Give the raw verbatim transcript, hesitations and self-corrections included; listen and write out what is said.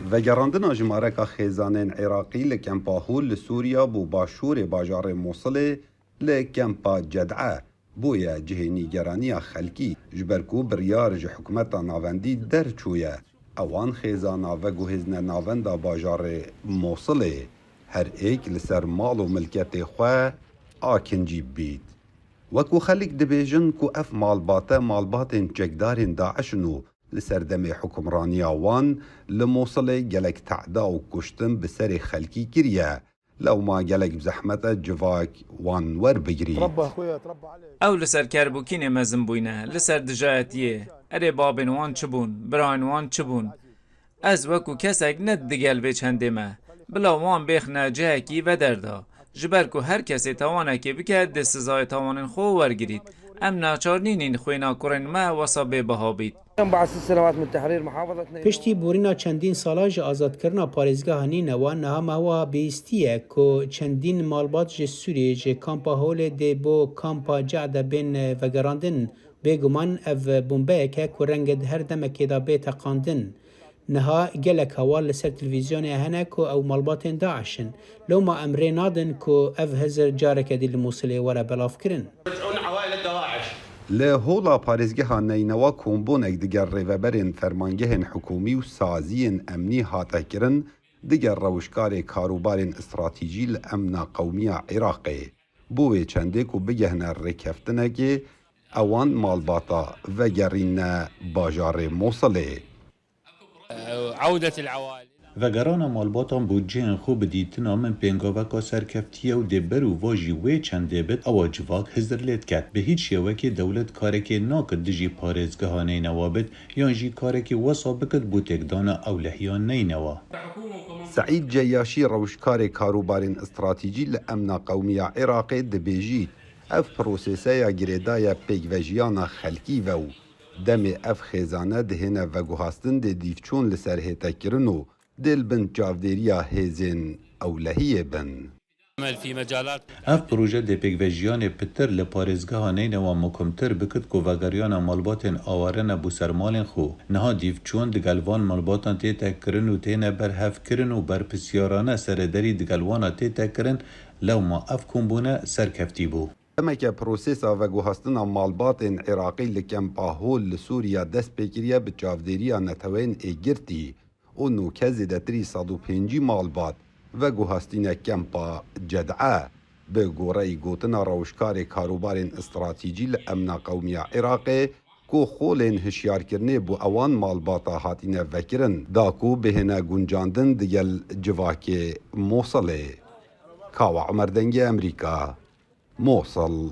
Vegerandina jimareka xêzanên Iraqî li kempa Hûl li Sûriya bo başûrê bajarê Mosilê li kempa Ced'e bûye cihê nîgeraniya xelkî, ji ber ku biryar ji hikûmeta navendî derçûye. Ewan xêzana veguhêzne navenda bajarê Mosilê, her êk li ser mal û milketê xwe akincî bît. Wekû xelk dibêjin ku ev malbate malbatên çekdarên DAIŞ in û li ser demê hukimraniya wan li Mosilê gelek tehda û kuştin bi serê xelkî kiriye. Lewma gelek bi zehmet e civak wan werbigirît. Ew li ser kerbûkînê mezin bûyne, li ser dijayetiyê. Erê babên wan çi bûn, birayên wan çi bûn? Ez wekû kesek ne digel vê çendê me. Bila wan bêxne cihekî veder de. Ji ber ku her kesê tawanekê bike dê sizayê tawanên xwe wergirît. Em naçar nînîn xwêna kurên me wesa bêbiha bît. Piştî borîna çendîn sala ji azadkirina parêzgeha Nînewa, niha me wa bihîstiye ku çendîn malbat ji Sûriyê ji kampa Holê dê bo kampa Cehde bên vegerandin. Bêguman ev bombeyek e ku renge di her demekê de bê teqandin. Niha gelek heval li ser televîzyonê hene ku ew malbatên DAIŞ in. Lewma em rê nadin ku ev hizir careke dî li Mûsilê were belavkirin. Li hola parêzgeha Neynewa kombûnek digel rêveberên fermangehên hikûmî û saziyên emnî hate kirin, digel rewşkarê karûbarên stratîjî li emna qewmiya Iraqê. Bo wê çendê ku bigehne rêkeftinekê, ewan malbata vegerîne bajarê Mosilê. Vegerana malbatan bo cihên xwe bi dîtina min pêngaveka serkeftî ye û dê ber û va jî wê çendê bit, ewa civak hizir lê diket. Bi hîç şêwekê dewlet karekê nakit dijî parêzgeha Neynewa bit, yan jî karekî wesa bikit bo têkdana ewlehiya Neynewa. Seîd Ceyaşî rewşkarê karûbarên stratîjî li emna qewmiya Iraqê dibêjît, ev proseseya girêdayî pêkvejiyana xelkî ve û demê ev xêzane dihêne veguhastin dê dîvçûn li ser hête kirin û dê li bin çavdêriya hêzên ewlehiyê bin. Ev proje dê pêkvejiyanê pitir li parêzgeha Neynewa muhkimtir bikit ku vegeriyana malbatên aware ne bo ser malên xwe. Niha dîvçûn digel van malbatan tête kirin û têne berhevkirin û berpirsyarane serederî digel wana tête kirin, lewma ev kombûne serkeftî bû. Demeke prosesa veguhastina malbatên Iraqî li kempa Hol li Sûriya dest pê kiriye bi çavdêriya Neteweyên Êgirtî û nûke zêdetirî sed û pêncî malbat veguhastîne kempa Ced'e. Bi goreyî gotina rewşkarê karûbarên stratîjî li emna qewmiya Iraqê ku xolên hişyarkirinê bo ewan malbata hatîne vekirin, da ku bihêne guncandin digel civakê Mosilê. Kawa Umer Dengê Emerîka, Mosil.